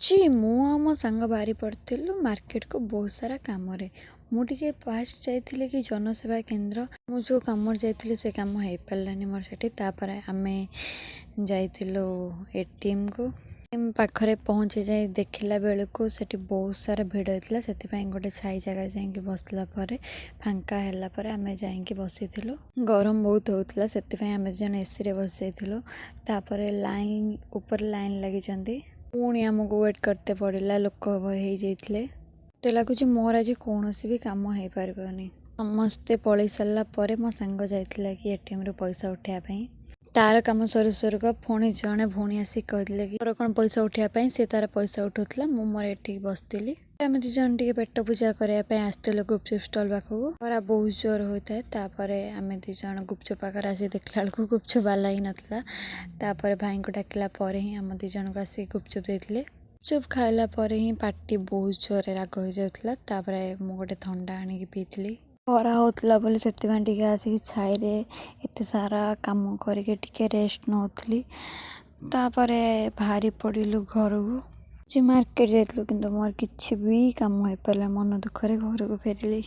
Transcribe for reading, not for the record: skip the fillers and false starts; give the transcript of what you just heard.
ଆଜି ମୁଁ ଆଉ ମୋ ସାଙ୍ଗ ବାହାରି ପଡ଼ିଥିଲୁ ମାର୍କେଟକୁ ବହୁତ ସାରା କାମରେ। ମୁଁ ଟିକେ ଫାଷ୍ଟ ଯାଇଥିଲି କି ଜନସେବା କେନ୍ଦ୍ର। ମୁଁ ଯେଉଁ କାମରେ ଯାଇଥିଲି, ସେ କାମ ହେଇପାରିଲାନି ମୋର ସେଠି। ତାପରେ ଆମେ ଯାଇଥିଲୁ ଏଟିଏମ୍କୁ। ପାଖରେ ପହଞ୍ଚି ଯାଇ ଦେଖିଲା ବେଳକୁ ସେଠି ବହୁତ ସାରା ଭିଡ଼ ହେଇଥିଲା। ସେଥିପାଇଁ ଗୋଟେ ଛାଇ ଜାଗାରେ ଯାଇକି ବସିଲା ପରେ, ଫାଙ୍କା ହେଲା ପରେ ଆମେ ଯାଇକି ବସିଥିଲୁ। ଗରମ ବହୁତ ହେଉଥିଲା, ସେଥିପାଇଁ ଆମେ ଜଣ ଏସିରେ ବସିଯାଇଥିଲୁ। ତାପରେ ଲାଇନ୍ ଉପରେ ଲାଇନ୍ ଲାଗିଛନ୍ତି, ପୁଣି ଆମକୁ ୱେଟ୍ କରତେ ପଡ଼ିଲା। ଲୋକ ହେଇଯାଇଥିଲେ। ମୋତେ ଲାଗୁଛି ମୋର ଆଜି କୌଣସି ବି କାମ ହେଇପାରିବନି। ସମସ୍ତେ ପଳେଇ ସାରିଲା ପରେ ମୋ ସାଙ୍ଗ ଯାଇଥିଲା କି ଏଟିଏମ୍ରୁ ପଇସା ଉଠାଇବା ପାଇଁ। ତାର କାମ ସରୁ ସରୁକା ପୁଣି ଜଣେ ଭଉଣୀ ଆସିକି କହିଥିଲେ କି ମୋର କ'ଣ ପଇସା ଉଠାଇବା ପାଇଁ। ସେ ତାର ପଇସା ଉଠାଉଥିଲା, ମୁଁ ମୋର ଏଠିକି ବସିଥିଲି। ଆମେ ଦୁଇ ଜଣ ଟିକେ ପେଟ ପୂଜା କରିବା ପାଇଁ ଆସିଥିଲୁ ଗୁପଚୁପ୍ ଷ୍ଟଲ୍ ପାଖକୁ। ଖରା ବହୁତ ଜୋର ହୋଇଥାଏ। ତାପରେ ଆମେ ଦୁଇ ଜଣ ଗୁପଚୁପ୍ ପାଖରେ ଆସି ଦେଖିଲା ବେଳକୁ ଗୁପଚୁପ୍ ବାଲା ହିଁ ନଥିଲା। ତାପରେ ଭାଇଙ୍କୁ ଡାକିଲା ପରେ ହିଁ ଆମ ଦୁଇ ଜଣଙ୍କୁ ଆସିକି ଗୁପଚୁପ୍ ଦେଇଥିଲେ। ଗୁପଚୁପ୍ ଖାଇଲା ପରେ ହିଁ ପାଟି ବହୁତ ଜୋରରେ ରାଗ ହୋଇଯାଉଥିଲା। ତାପରେ ମୁଁ ଗୋଟେ ଥଣ୍ଡା ଆଣିକି ପିଇଥିଲି। ଖରା ହେଉଥିଲା ବୋଲି ସେଥିପାଇଁ ଟିକେ ଆସିକି ଛାଇରେ ଏତେ ସାରା କାମ କରିକି ଟିକେ ରେଷ୍ଟ ନେଉଥିଲି। ତାପରେ ବାହାରି ପଡ଼ିଲୁ ଘରକୁ। ଯେ ମାର୍କେଟ ଯାଇଥିଲୁ, କିନ୍ତୁ ମୋର କିଛି ବି କାମ ହେଇପାରିଲା, ମନ ଦୁଃଖରେ ଘରକୁ ଫେରିଲି।